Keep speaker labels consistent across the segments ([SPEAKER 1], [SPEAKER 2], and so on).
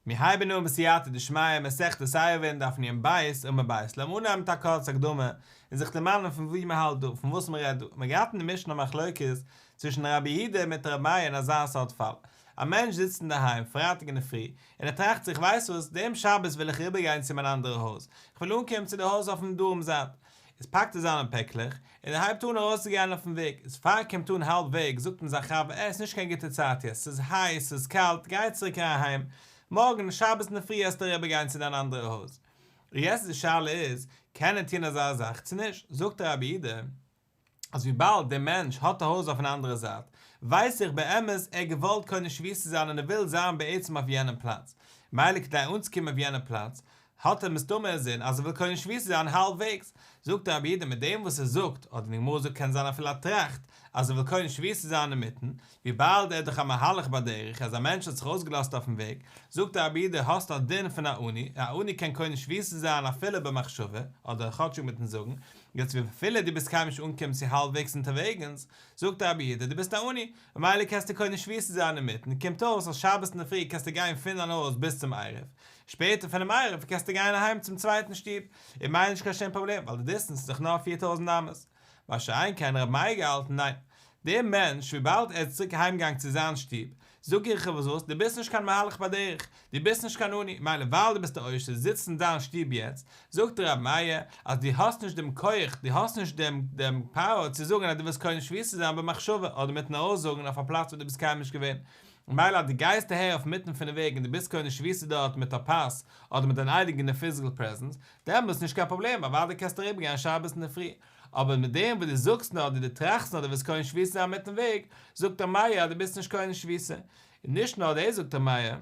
[SPEAKER 1] מיר הייבן אן בסייעתא דשמיא מסכת עירובין דף נ ב עמוד ב', לאמיר אנהייבן מיט א קורצע הקדמה און זיך דערמאנען פון וואו מען האלט דא, פון וואס מען רעדט דא, מען האט געהאט אין די משנה א מחלוקת צווישן רבי יהודה מיט רבי מאיר אין אזא סארט פאל, א מענטש זיצט אינדערהיים פרייטאג אינדערפרי און ער טראכט זיך ווייסט וואס, דעם שבת וויל איך אריבערגיין צו מיין אנדערע הויז, איך וויל אנקומען צו די הויז אויפן דרום זייט, איז פאקט ער זיינע פעקלעך, און ער הייבט אן ארויסצוגיין אויפן וועג, איז פאר ער קומט אן האלב וועג זאגט אים זיין חבר אה ס'נישט קיין גוטע צייט יעצט, ס'איז הייס, ס'איז קאלט, גיי צוריק אהיים, מארגן שבת אינדערפרי עסטו אריבער גיין צו דיין אנדערע הויז. און יעצט די שאלה איז, קען ער טון אזא זאך צו נישט? זאגט רבי יהודה, אז וויבאלד דער מענטש האט א הויז אויפן אנדערע זייט, ווייס איך באמת ער האט געוואלט קונה שביתה זיין און ער וויל זיין בעצם אויף יענעם פלאץ, מילא כדי אנצוקומען אויף יענעם פלאץ, האט ער מסתמא אינזין אז ער וויל קונה שביתה זיין האלבוועגס, זאגט רבי יהודה מיט דעם וואס ער זאגט, אדער די גמרא זאגט קען זיין אפילו ער טראכט, אז ער וויל קונה שביתה זיין אינמיטן, וויבאלד ער איז דאך א מהלך בדרך, אז א מענטש האט זיך אויסגעלאזט אויפן וועג, זאגט רבי יהודה האסט א דין פון א עני, א עני קען קונה שביתה זיין אפילו במחשבה, אדער כאטשיג מיטן זאגן, יעצט וויפיל דו ביסט קיינמאל נישט אנגעקומען צו האלבוועגס אונטערוועגנס, זאגט רבי יהודה דו ביסט א עני, ממילא קענסטו קונה שביתה זיין אינמיטן, קומט אויס אז שבת אינדערפרי קענסטו גיין פון דיין הויז ביז צום עירוב, שפעטער פונעם עירוב קענסטו גיין אהיים צום צווייטן שטוב, און ממילא נישט קיין שום פראבלעם ווייל די דיסטענס איז דאך נאר 4000 אמות. מה שאין כן רבי מאיר געהאלטן ניין, דער מענטש וויבאלד ער איז צוריק אהיימגעגאנגען צו זיין שטוב, זאג איך אים וואס, דו ביסט נישט קיין מהלך בדרך, דו ביסט נישט קיין עני, מילא ווייל דו ביסט א עושר זיצט אין דיין שטוב יעצט, זאגט רבי מאיר אז דו האסט נישט דעם כח, דו האסט נישט דעם דעם power צו זאגן אז דו ווילסט קונה שביתה זיין במחשבה אדער מיטן ארויסזאגן אויף א פלאץ וואו דו ביסט קיינמאל נישט געווען, מילא אז דו גייסט אהער אויף מיטן פונעם וועג און דו ביסט קונה שביתה דארט מיט א פאס אדער מיט דיין אייגענע physical presence, דעמאלס נישט קיין פראבלעם, אוודאי קענסטו אריבערגיין שבת אינדערפרי, אבער מיט דעם וואס דו זאגסט נאר אדער דו טראכסט נאר דו ווילסט קונה שביתה זיין מיטן וועג, זאגט ר' מאיר אז דו ביסט נישט קונה שביתה. און נישט נאר דאס זאגט ר' מאיר,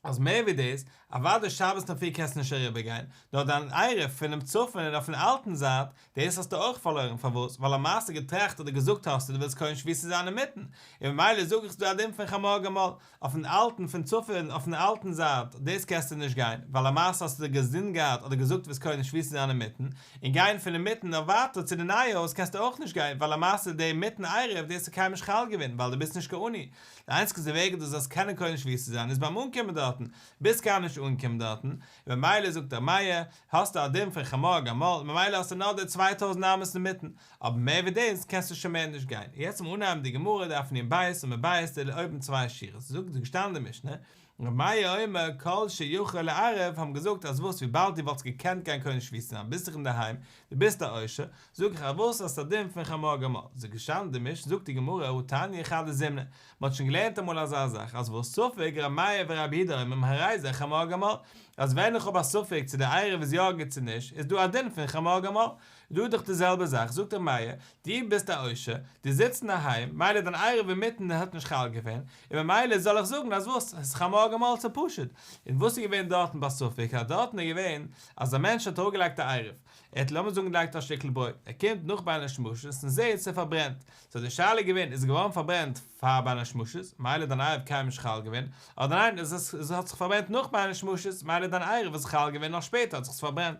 [SPEAKER 1] אז מער ווי דאס, אוודאי שבת אינדערפרי קענסטו נישט אריבערגיין, נאר דיין עירוב פונעם צפון און אויפן אלטן זייט, דאס האסטו אויך פארלוירן, פארוואס? ווייל למעשה געטראכט אדער געזאגט האסטו דו ווילסט קונה שביתה זיין אינמיטן, און ממילא זאג איך ס'דא א דין פון חמור גמל, אויפן אלטן פון צפון אויפן אלטן זייט, דאס קענסטו נישט גיין, ווייל למעשה האסטו אינזין געהאט אדער געזאגט ווילסט קונה שביתה זיין אינמיטן, און גיין פון אינמיטן אויף ווייטער צו די נייע הויז קענסטו אויך נישט גיין, ווייל למעשה די מיטן עירוב דאס איז קיינמאל נישט חל געווען, ווייל דו ביסט נישט קיין עני, די איינציגסטע וועג דו זאלסט קענען קונה שביתה זיין איז ביים אנקומען דארטן, ביסט קיינמאל נישט אנגעקומען דארטן, און ממילא זאגט ר' מאיר, האסטו א דין פון חמור גמל, ממילא האסטו נאר די 2000 אמות אינמיטן, אבער מער ווי דאס קענסטו שוין מער נישט גיין. יעצט צום אנהייבן די גמרא דף נ ב עמוד ב' די אויבן צוויי שורות זאגט איז געשטאנען די משנה, ר' מאיר אומר כל שיכול לערב האבן געזאגט אז וואס וויבאלד דו וואלטסט געקענט גיין קונה שביתה זיין ביסט דאך אינדערהיים דו ביסט א עושר, זאג איך אז וואס האסט א דין פון חמור גמל, איז געשטאנען די משנה זאגט די גמרא הא תניא חדא זימנא, מען האט שוין געלערנט אמאל אזא זאך אז וואס ספק ר' מאיר ורבי יהודה אומרים הרי זה חמור גמל, אז ווען איך האב א ספק צו די עירוב איז יא גוט צו נישט איז דא א דין פון חמור גמל, דא איז דאך די זעלבע זאך, זאגט ר' מאיר, דו ביסט א עושר, דו זיצט אינדערהיים, מילא דיין עירוב אינמיטן האט נישט חל געווען, און ממילא זאל איך זאגן אז וואס, עס איז חמור גמל ס'איז פשוט. און וואס איז געווען דארטן ביי ספק, אז דארטן איז געווען אז א מענטש האט אראפגעלייגט א עירוב, ער האט לאמיר זאגן געלייגט א שטיקל ברויט, ער קומט נאך בין השמשות און זעהט ס'איז פארברענט, so די שאלה איז געווען, איז עס געווארן פארברענט פאר בין השמשות, מילא דיין עירוב קיינמאל נישט חל געווען, אדער ניין, עס האט זיך פארברענט נאך בין השמשות, מילא דיין עירוב איז חל געווען נאר שפעטער האט זיך עס פארברענט.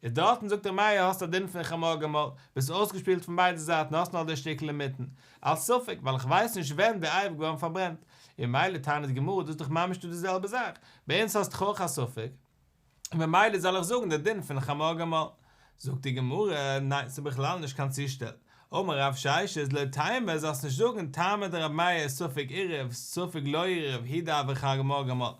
[SPEAKER 1] איז דארטן זאגט ר' מאיר האסט א דין פון חמור גמל, ביסט אויסגעשפילט פון ביידע זייטן האסט נאר די שטיקל אינמיטן, אלס ספק ווייל איך ווייס נישט ווען די עירוב געווארן פארברענט, און ממילא טענה'ט די גמרא דאס איז דאך ממש דא די זעלבע זאך, ביי אונז האסט דאך אויך א ספק, און ממילא זאל איך זאגן די דין פון חמור גמל. זאגט די גמרא, ניין ס'איז בכלל נישט קיין צושטעל, אמר רב ששת לא תימא זאלסט נישט זאגן טעמא דרב מאיר ספק עירב ספק לא עירב הוא דהוה חמור גמל,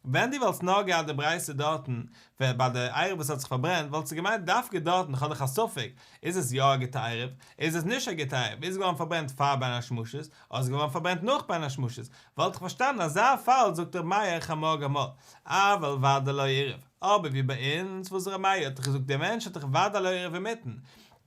[SPEAKER 1] ווען דו וואלסט נאר געהאט די ברייתא דארטן ווען ביי די עירוב וואס האט זיך פארברענט וואלטסטו געמיינט דווקא דארטן כ'האב דאך א ספק איז עס יא א גוטע עירוב איז עס נישט א גוטע עירוב איז געווארן פארברענט פאר בין השמשות אדער איז געווארן פארברענט נאך בין השמשות וואלט איך פארשטאנען אזא פאל זאגט ר' מאיר חמור גמל אבל ודאי לא עירב אבער ווי ביי אונז וואס ר' מאיר האט דאך געזאגט דער מענטש האט דאך ודאי לא עירב אינמיטן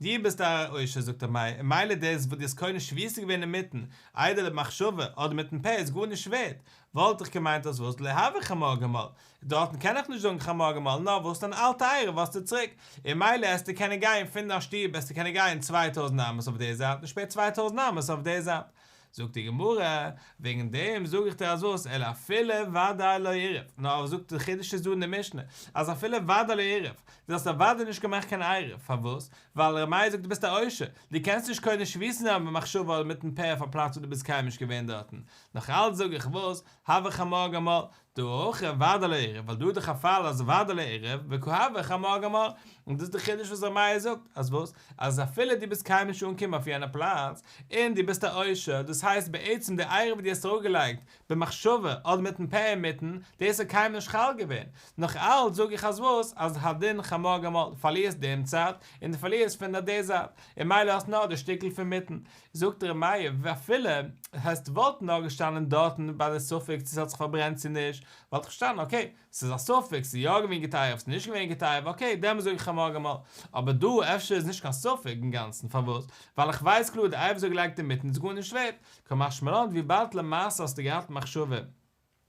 [SPEAKER 1] דו ביסט א עושר זאגט ר' מאיר, און מילא דאס וואס דו האסט קונה שביתה געווען אינמיטן, איידער במחשבה אדער מיטן פה איז גארנישט ווערט, וואלט איך געמיינט אז וואס לא הוי חמור גמל, דארטן קען איך נישט זאגן חמור גמל נאר וואס אן אלטע עירוב האסטו צוריק, און מילא עסטו קענען גיין פון דיין שטוב עסטו קענען גיין 2000 אמות אויף די זייט און שפעטער 2000 אמות אויף די זייט. זאגט די גמרא, וועגן דעם זאג איך דיר אז וואס, אלא אפילו ודאי לא עירב, נאר זאגט די חידוש איז דא אין די משנה, אז אפילו ודאי לא עירב, דו האסט אוודאי נישט געמאכט קיין עירוב, פארוואס? ווייל ר' מאיר זאגט דו ביסט א עושר, דו קענסט נישט קונה שביתה זיין במחשבה אדער מיטן פה אויף א פלאץ וואס דו ביסט קיינמאל נישט געווען דארטן, נאך אלץ זאג איך וואס, הוי חמור גמל. דהא הכא ודאי לא עירב, ווייל דא איז דאך א פאל אז ודאי לא עירב, וקא הוי חמור גמל, און דאס איז די חידוש וואס ר' מאיר זאגט, אז וואס? אז אפילו דו ביסט קיינמאל נישט אנגעקומען אויף יענע פלאץ, און דו ביסט א עושר, דאס הייסט בעצם די עירוב וואס דו האסט אראפגעלייגט במחשבה אדער מיטן פה אינמיטן, דאס איז קיינמאל נישט חל געווען, נאך אלץ זאג איך אז וואס? אז הדין חמור גמל, דו פארלירסט דעם צד, און דו פארלירסט פון די זייט, און ממילא האסט נאר די שטיקל פון מיטן. זאגט ר' מאיר, ואפילו, הייסט וואלט נאר געשטאנען דארטן ביי די ספק צו ס'האט זיך פארברענט צו נישט, וואלט איך געשטאנען אקעי, ס'איז א ספק, ס'איז יא געווען געטייעוו, ס'איז נישט געווען געטייעוו, אקעי, דעמאלס זאג איך חמור גמל. אבער דא אפשר איז נישט קיין ספק אינגאנצן, פארוואס? ווייל איך ווייס קלאר די עירוב וואס געלייגט אינמיטן איז גארנישט ווערט, קא משמע לן וויבאלד למעשה האסטו געהאט מחשבה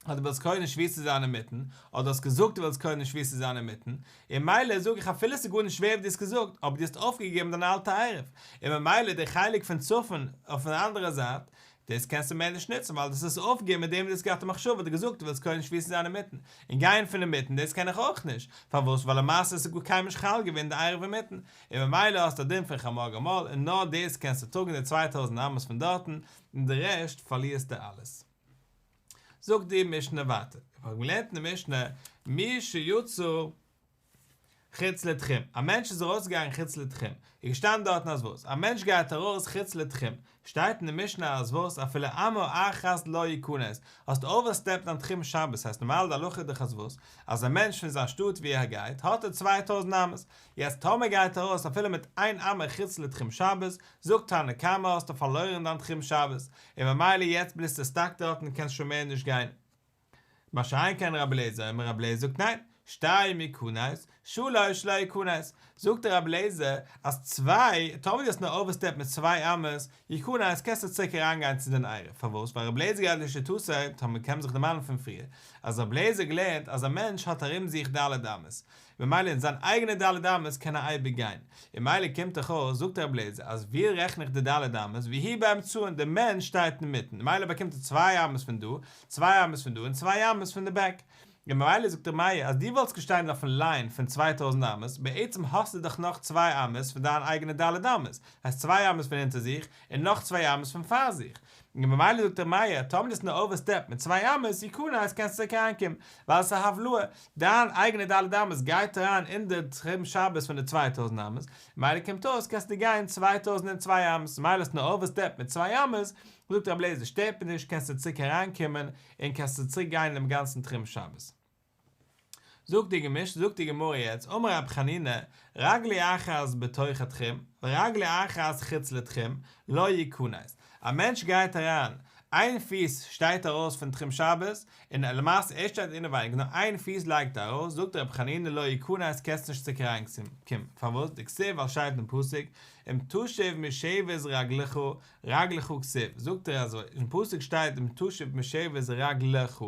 [SPEAKER 1] אז דו ווילסט קונה שביתה זיין אינמיטן, אדער האסט געזאגט דו ווילסט קונה שביתה זיין אינמיטן, און ממילא זאג איך אפילו ס'איז גארנישט ווערט ווי דו האסט געזאגט, אבער דו האסט אויפגעגעבן דיין אלטע עירוב, און ממילא די חלק פון צפון אויפן אנדערע זייט, דאס קענסטו מער נישט נוצן ווייל דאס האסט אויפגעגעבן מיט דעם וואס דו האסט געהאט א מחשבה דו האסט געזאגט דו ווילסט קונה שביתה זיין אינמיטן, און גיין פון אינמיטן דאס קען איך אויך נישט, פארוואס ווייל למעשה איז גאר קיינמאל נישט חל געווען די עירוב אינמיטן, און ממילא האסטו א דין פון חמור גמל און נאר דאס קענסטו טראגן די 2000 אמות פון דארטן, און די רעשט פארלירסטו אלעס. זאגט די משנה ווייטער, מיר האבן געלערנט אין די משנה מי שיצא חוץ לתחום, א מענטש איז ארויסגעגאנגען חוץ לתחום, איז געשטאנען דארטן אז וואס? א מענטש גייט ארויס חוץ לתחום, שטייט אין די משנה אז וואס? אפילו אמה אחת לא יכנס, האסט אווערסטעפט דיין תחום שבת, הייסט נארמאל די הלכה איז דאך אז וואס? אז א מענטש פון זיין שטאט ווי ער גייט האט ער 2000 אמות, יעצט טאמער גייט ער ארויס אפילו מיט איין אמה חוץ לתחום שבת, זאגט תנא קמא האסטו פארלוירן דיין תחום שבת, און ממילא יעצט ביסטו סטאק דארט און קענסט שוין מער נישט גיין. מה שאין כן רבי אליעזר אומר רבי אליעזר זאגט ניין, שתיים יכנס, שלש לא יכנס, זאגט דער רבי אליעזר אז צוויי, טאמער דו האסט נאר אווערסטעפט מיט צוויי אמות, יכנס קענסטו צוריק אריינגיין צו דיין עירוב, פארוואס? ווייל רבי אליעזר גייט לשיטתו, טאמער קען מען זיך דערמאנען פון פריער, אז רבי אליעזר געלערנט אז א מענטש האט ארום זיך ד' אמות, ממילא אין זיין אייגענע ד' אמות קען ער אייביג גיין, און ממילא קומט דאך אויס, זאגט רבי אליעזר, אז ווי רעכן איך די ד' אמות, והוא באמצען, דער מענטש שטייט אינמיטן, ממילא באקומט ער צוויי אמות פון דא, צוויי אמות פון דא און צוויי אמות פון די בעק. און ממילא זאגט ר' מאיר אז דו וואלטסט געשטאנען אויפן ליין פון 2000 אמות, בעצם האסטו דאך נאך צוויי אמות פון דיין אייגענע ד' אמות, הייסט צוויי אמות פון אונטער זיך און נאך צוויי אמות פון פאר זיך. און ממילא זאגט ר' מאיר, טאמער דו האסט נאר אווערסטעפט מיט צוויי אמות, יכנס קענסטו צוריק אריינקומען, ווייל עס איז א הבלעה, דיין אייגענע ד' אמות גייט אריין אין די תחום שבת פון די 2000 אמות, ממילא קומט אויס קענסטו גיין 2002 אמות, ממילא האסט נאר אווערסטעפט מיט צוויי אמות, זאגט רבי אליעזר שטערט מיר נישט קענסטו צוריק אריינקומען און קענסטו צוריק גיין אינעם גאנצן תחום שבת. זאגט די גמ' זאגט די גמרא יעצט אמר רב חנינא רגלו אחת בתוך התחום ורגלו אחת חוץ לתחום לא יכנס, א מענטש גייט אריין איין פיס שטייט ארויס פון תחום שבת און למעשה ער שטייט אינעווייניג נאר איין פיס לייגט ער ארויס זאגט רב חנינא לא יכנס קענסט נישט צוריק אריין קומען פארוואס דכתיב ווייל שטייט אין פסוק אם תשיב משבת רגלך רגלך כתיב, זאגט ער אזוי, אין פסוק שטייט אם תשיב משבת רגלך,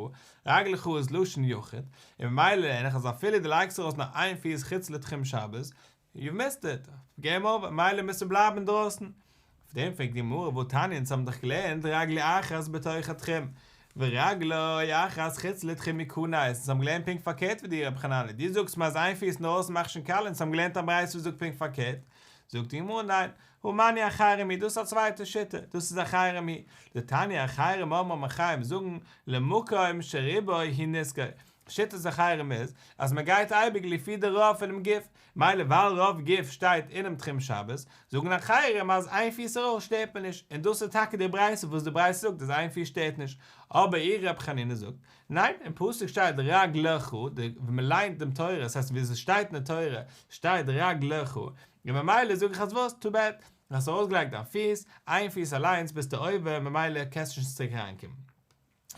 [SPEAKER 1] רגלך איז לשון יחיד, און ממילא לערן איך אז אפילו דו לייגסט ארויס נאר איין פיס חוץ לתחום שבת, יו מיסד איט, געים אווער, ממילא מוזטו בלייבן אינדרויסן. אויף דעם פרעגט די גמרא והתניא אונז האבן דאך געלערנט רגלו אחת בתוך התחום, ורגלו אחת חוץ לתחום יכנס, אונז האבן געלערנט פונקט פארקערט ווי דיר רבי חנניה, דו זאגסט מיר אז איין פיס אינדרויסן מאכט שוין קאליע, אונז האבן געלערנט א ברייתא וואס זאגט פונקט פארקערט, זאגט די גמרא ניין, הא מני אחרים היא, דאס איז א צווייטע שיטה, דאס איז אחרים היא, דתניא אחרים אומרים אחרים זאגן למקום שרובו הוא נזקו, שיטת אחרים איז אז מען גייט אייביג לפי די רוב פונעם גוף, מילא ווייל רוב גוף שטייט אינעם תחום שבת, זאגן אחרים אז איין פיס ארויס שטערט מען נישט, און דאס איז טאקע די ברייתא וואס די ברייתא זאגט אז איין פיס שטערט נישט, אבער איר ר' חנינא זאגט, ניין, אין פסוק שטייט רגלך, ווען מען ליינט דעם תורה, עס הייסט ווי עס שטייט אין די תורה, שטייט רגלך, און ממילא זאג איך אז וואס? טו בעד, האסט ארויסגעלייגט דיין פיס, איין פיס אליינס ביסטו עובר, ממילא קענסטו נישט צוריק אריינקומען.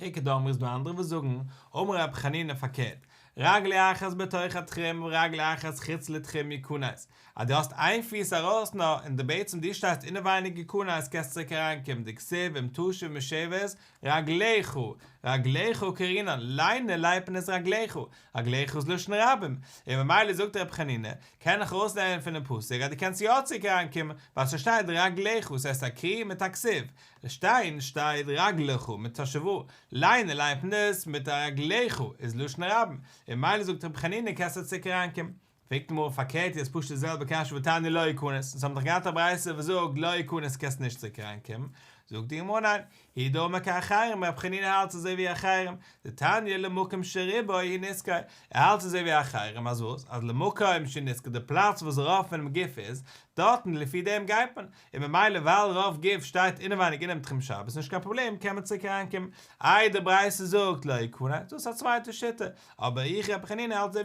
[SPEAKER 1] איכא דאמרי איז דא אנדערע וואס זאגן, אמר רב חנינא פארקערט, רגלו אחת בתוך התחום ורגלו אחת חוץ לתחום יכנס, אז דו האסט איין פיס ארויס נאר און די בעצם דו שטייסט אינעווייניג יכנס קענסט צוריק אריינקומען דכתיב אם תשיב משבת רגלך, רגלך קרינן, ליינען ליינט מען עס רגליך, רגלך איז לשון רבים, און ממילא זאגט רבי חנינא, קען איך ארויסלערנען פונעם פסוק אז דו קענסט יא צוריק אריינקומען, ווייל ס'שטייט רגלך, ס'הייסט א קרי מיט א כתיב, שטיין שטייט רגלך מיט א שווא, ליינען ליינט מען עס מיט א רגליך איז לשון רבים, און ממילא זאגט רבי חנינא קענסטו צוריק אריינקומען. פרעגט די גמרא פארקערט איז פשוט די זעלבע קשיא והתניא לא יכנס, אונז האבן דאך געהאט א ברייתא וואס זאגט לא יכנס קענסט נישט צוריק אריינקומען, זאגט די גמרא ניין, הוא דאמר כאחרים, רבי חנינא האלט אזוי ווי אחרים, דתניא למקום שרובו הוא נזקו, ער האלט אזוי ווי אחרים אז וואס? אז למקום שהוא נזקו די פלאץ וואס רוב פונעם גוף איז, דארטן לפי דעם גייט מען, און ממילא ווייל רוב גוף שטייט אינעווייניג אינעם תחום שבת איז נישט קיין פראבלעם קען מען צוריק אריינקומען, איי די ברייתא זאגט לא יכנס, דאס איז א צווייטע שיטה, אבער איך רבי חנינא האלט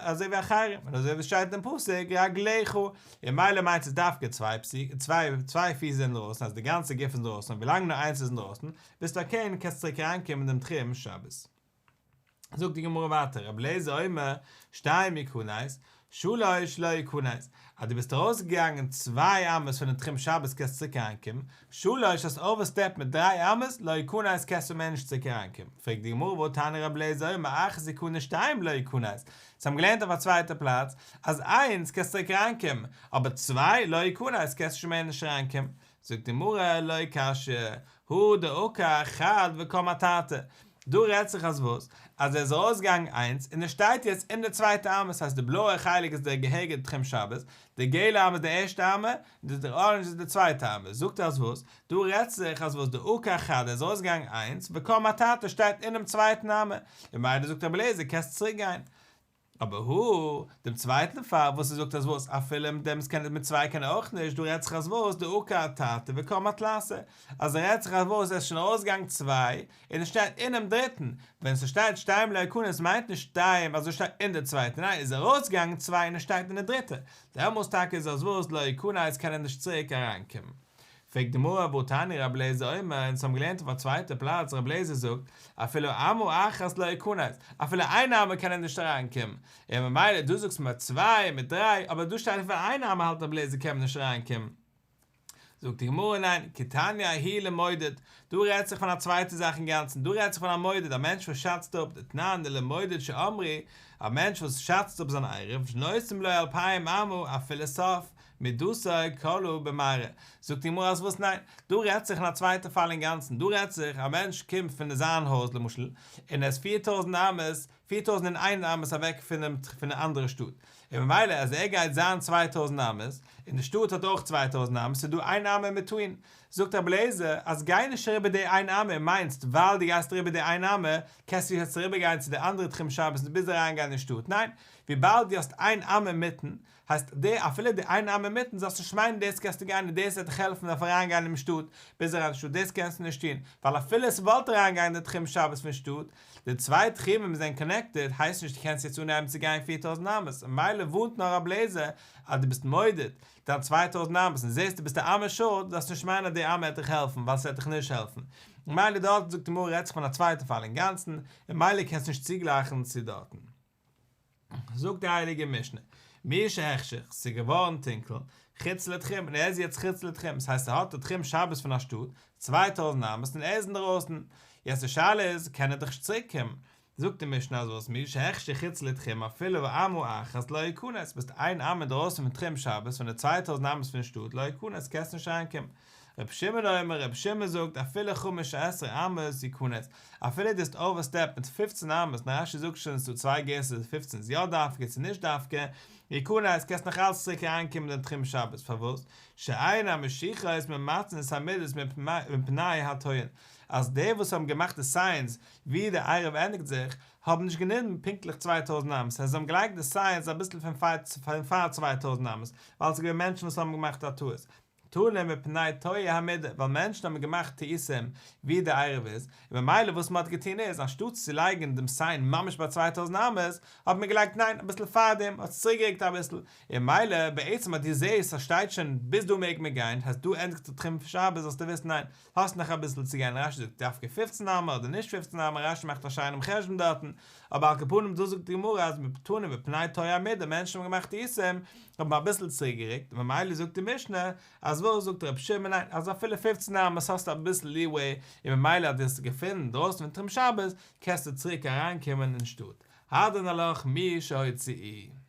[SPEAKER 1] אזוי ווי אחרים, און אזוי ווי עס שטייט אין פסוק רגליך, און ממילא מיינט עס דווקא צוויי צוויי פיס זענען אינדרויסן אז די גאנצע גוף איז אינדרויסן און ווילאנג נאר איינס איז אינדרויסן ביסטו אקעי און קענסט צוריק אריינקומען אין דעם תחום שבת. זאגט די גמרא ווייטער רבי אליעזר אומר שתיים יכנס, שלש לא יכנס, אז דו ביסט ארויסגעגאנגען צוויי אמות פונעם תחום שבת קענסט צוריק אריינקומען, שלש האסט אווערסטעפט מיט דריי אמות, לא יכנס קענסטו מער נישט צוריק אריינקומען, פרעגט די גמרא והתניא רבי אליעזר אומר אחת יכנס שתיים לא יכנס, אונז האבן געלערנט אויף א צווייטע פלאץ אז איינס קענסט צוריק אריינקומען, אבער צוויי לא יכנס קענסטו שוין מער נישט אריינקומען, זאגט די גמרא לא קשיא, הא דעקר חד וקם אתרתי, דא רעדט זיך אז וואס? אז ער איז ארויסגעגאנגען איינס און ער שטייט יעצט אין די צווייטע אמה, ס'הייסט די בלויע חלק איז די געהעריגע תחום שבת, די געלע אמה איז די ערשטע אמה, און די אראנדזש איז די צווייטע אמה, זאגט ער אז וואס? דא רעדט זיך אז וואס דעקר חד ער איז ארויסגעגאנגען איינס וקם אתרתי שטייט אינעם צווייטן אמה, און ממילא זאגט רבי אליעזר קענסט צוריק גיין. אבער הא, דעם צווייטן פאל וואס ער זאגט אז וואס אפילו מיט דעם קען מיט צוויי קען ער אויך נישט, דא רעדט זיך אז וואס דעקר אתרתי וקם אתלתא, אז ער רעדט זיך אז וואס ער איז שוין ארויסגעגאנגען צוויי און ער שטייט אינעם דריטן, ווען ס'שטייט שתיים לא יכנס מיינט נישט שתיים אז ער שטייט אין די צווייטע, ניין ער איז ארויסגעגאנגען צוויי און ער שטייט אין די דריטע, דעמאלס טאקע איז אז וואס לא יכנס קען ער נישט צוריק אריינקומען. פרעגט די גמרא והתניא רבי אליעזר אומר, אונז האבן געלערנט אויף א צווייטע פלאץ רבי אליעזר זאגט, אפילו אמה אחת לא יכנס, אפילו איין אמה קען ער נישט אריין קומען, און ממילא דו זאגסט מיט צוויי מיט דריי, אבער דא שטייט אפילו איין אמה האלט רבי אליעזר קען מען נישט אריין קומען. זאגט די גמרא ניין, כי תניא ההיא למודד, דא רעדט זיך פון א צווייטע זאך אינגאנצן, דא רעדט זיך פון א מודד, א מענטש וואס שאצט אפ, דתנן ולמודד שאמרו, א מענטש וואס שאצט אפ זיין עירוב, נותנין לו אלפיים אמה אפילו סוף, מדתו כלה במראה, זאגט די גמרא אז וואס ניין, דא רעדט זיך אין א צווייטע פאל אינגאנצן, דא רעדט זיך א מענטש קומט פון זיין הויז למשל, און ער איז פיר טויזנט אמות, 4001 אמות אוועק פונעם פון די אנדערע שטאט, און ממילא אז ער גייט זיין 2000 אמות, און די שטאט האט אויך 2000 אמות, איז דא איין אמה אין ביטווין, זאגט רבי אליעזר אז גיי נישט אריבער די איין אמה און מיינסט ווייל דו גייסט אריבער די איין אמה קענסטו יעצט אריבער גיין צו די אנדערע תחום שבת און ביז אריין גיין אין שטאט, ניין, וויבאלד דו האסט איין אמה אינמיטן, הייסט די אפילו די איין אמה אינמיטן זאלסט נישט מיינען דאס קענסטו גיין און דאס וועט דיך העלפן אויף אריינגיין אינעם שטאט ביז אריין אין שטאט דאס קענסטו נישט טון ווייל אפילו עס וואלט אריינגיין אין די תחום שבת פון שטאט די צוויי תחומים זענען קאנעקטעד הייסט נישט דו קענסט יעצט אנהייבן צו גיין 4000 אמות ממילא ווארנט נאר רבי אליעזר אז דו ביסט מודד דיין 2000 אמות און זעסט דו ביסט א אמה שארט זאלסט נישט מיינען אז די אמה וועט דיך העלפן ווייל ס'וועט דיך נישט העלפן ממילא דארט זאגט די גמרא רעדט זיך פון א צווייטע פאל אינגאנצן און ממילא קענסטו נישט צוגלייכן צו דארטן. זאגט די הייליגע משנה, משהחשיך, ס'איז געווארן טונקל, חוץ לתחום, און ער איז יעצט חוץ לתחום, ס'הייסט ער האט די תחום שבת פון א שטאט, 2000 אמות, און ער איז אינדערויסן. יעצט די שאלה איז, קען ער דאך נישט צוריק קומען? זאגט די משנה אז וואס משהחשיך חוץ לתחום אפילו אמה אחת לא יכנס, ביסט איין אמה אינדערויסן פון תחום שבת פון די 2000 אמות פון שטאט לא יכנס, קענסט נישט אריינקומען. רבי שמעון אומר, רבי שמעון זאגט אפילו חמש עשרה אמות יכנס, אפילו דו האסט אווערסטעפט מיט פופצן אמות, און רש"י זאגט שוין ס'דא צוויי גירסאות פופצן איז יא דווקא צו נישט דווקא, יכנס, קענסט נאך אלץ צוריק אריינקומען אין תחום שבת, פארוואס? שאין המשיחות ממצין את המידות מפני הטועין, אז די וואס האבן געמאכט די סיינס ווי די עירוב ענדיגט זיך, האבן נישט גענומען פונקטליך 2000 אמות, זיי האבן געלייגט די סיינס אביסל פון פאר 2000 אמות, ווייל ס'איז געווען מענטשן וואס האבן געמאכט א טעות, תנא מפני טועי המידה, ווייל מענטשן האבן געמאכט טעותים ווי די עירוב איז, און ממילא וואס מען האט געטון איז, אנשטאטס צו לייגן דעם סיין ממש ביי 2000 אמות, האט מען געלייגט ניין, אביסל פארדעם, האט עס צוריקגערוקט אביסל, און ממילא בעצם אז דו זעסט אז שטייט שוין ביז דא מעג מען גיין, הייסט דא ענדיגט זיך תחום שבת זאלסטו וויסן ניין, האסט נאך אביסל צו גיין, רש"י זאגט דווקא פופצן אמה אדער נישט פופצן אמה, רש"י מאכט א שיינעם חשבון דארטן, אבער על כל פנים דא זאגט די גמרא אז תנא מפני טועי המידה מענטשן האבן געמאכט טעותים, האט מען אביסל צוריק גערוקט, ממילא זאגט די משנה אז וואס זאגט רבי שמעון ניין אז אפילו פופצן אמות האסטו אביסל ליוועי און ממילא אז דו האסט געפונען דרויסן פון תחום שבת קענסטו צוריק אריין קומען אין שטאט, הדרן עלך מי שהוציאוהו.